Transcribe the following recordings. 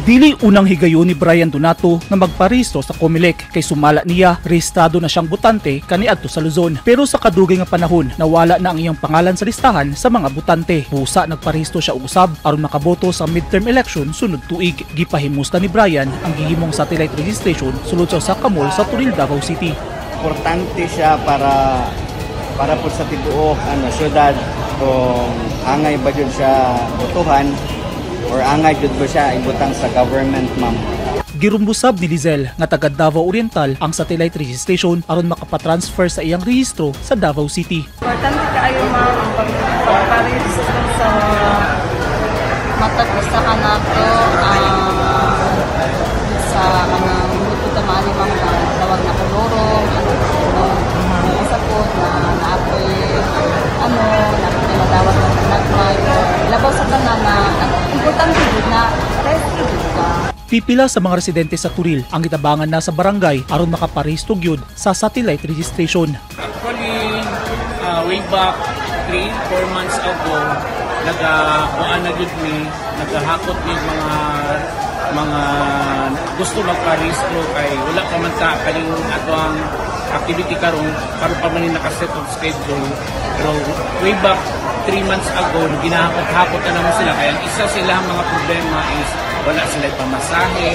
Dili unang higayon ni Brian Donato nga magparehistro sa COMELEC kay sumala niya, rehistrado na siyang botante kaniadto sa Luzon. Pero sa kadugay nga panahon, nawala na ang iyang pangalan sa listahan sa mga botante. Busa nagparehistro siya og usab aron makaboto sa midterm election sunod tuig. Gipahimusta ni Brian ang gihimong satellite registration sulod sa usa ka mall sa Toril, Davao City. Importante siya para po sa tibuok syudad kung angay ba jud siya botohan or angay jud ba siya ibutang sa government, ma'am. Girumbo sab ni Lizelle nga taga Davao Oriental ang satellite registration aron makapatransfer sa iyang rehistro sa Davao City. Importante kaayo, ma'am, ang pagparehistro sa Matag usa ka nato sa kanang hindi ta maani, ma'am, na tawag na kolorong ano, isa po na naapoy ano na madawat na nagmay. Labaw sa tanan na ang importante gud na register gud ka. Pipila sa mga residente sa Toril ang gitabangan na sa barangay aron makaparehistro gyud sa satellite registration. Actually, way back 3, 4 months ago, nagakuan na gyud mi, nagahakot mi mga gusto magparehistro kay wala pa man ta kaning ato ang activity karon, karon pa man ni nakaset of schedule. Pero way back 3 months ago, ginahakot-hakot na naman sila kaya ang isa sila mga problema is wala sila pamasahe,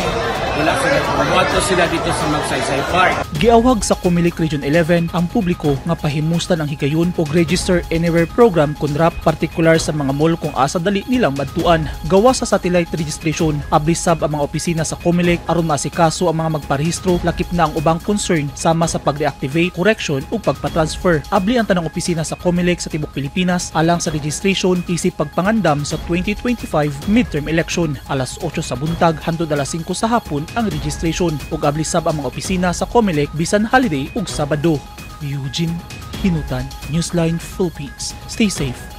wala sila muadto sila dito sa Magsaysay Park. Giawhag sa Comelec Region 11 ang publiko nga pahimustan ang higayon og Register Anywhere program kon RAP, partikular sa mga mall kung asa dali nilang madtuan. Gawa sa satellite registration, abli sab ang mga opisina sa Comelec aron maasikaso ang mga magparehistro, lakip na ang ubang concern sama sa pag-reactivate, correction ug pagpa-transfer. Abli ang tanang opisina sa Comelec sa tibuok Pilipinas alang sa registration isip pagpangandam sa 2025 midterm election. Alas 8 sa buntag hangtod alas 5 sa hapon ang registration ug abli sab ang mga opisina sa Comelec bisan holiday ug Sabado. Eugene Hinutan, Newsline Philippines. Stay safe.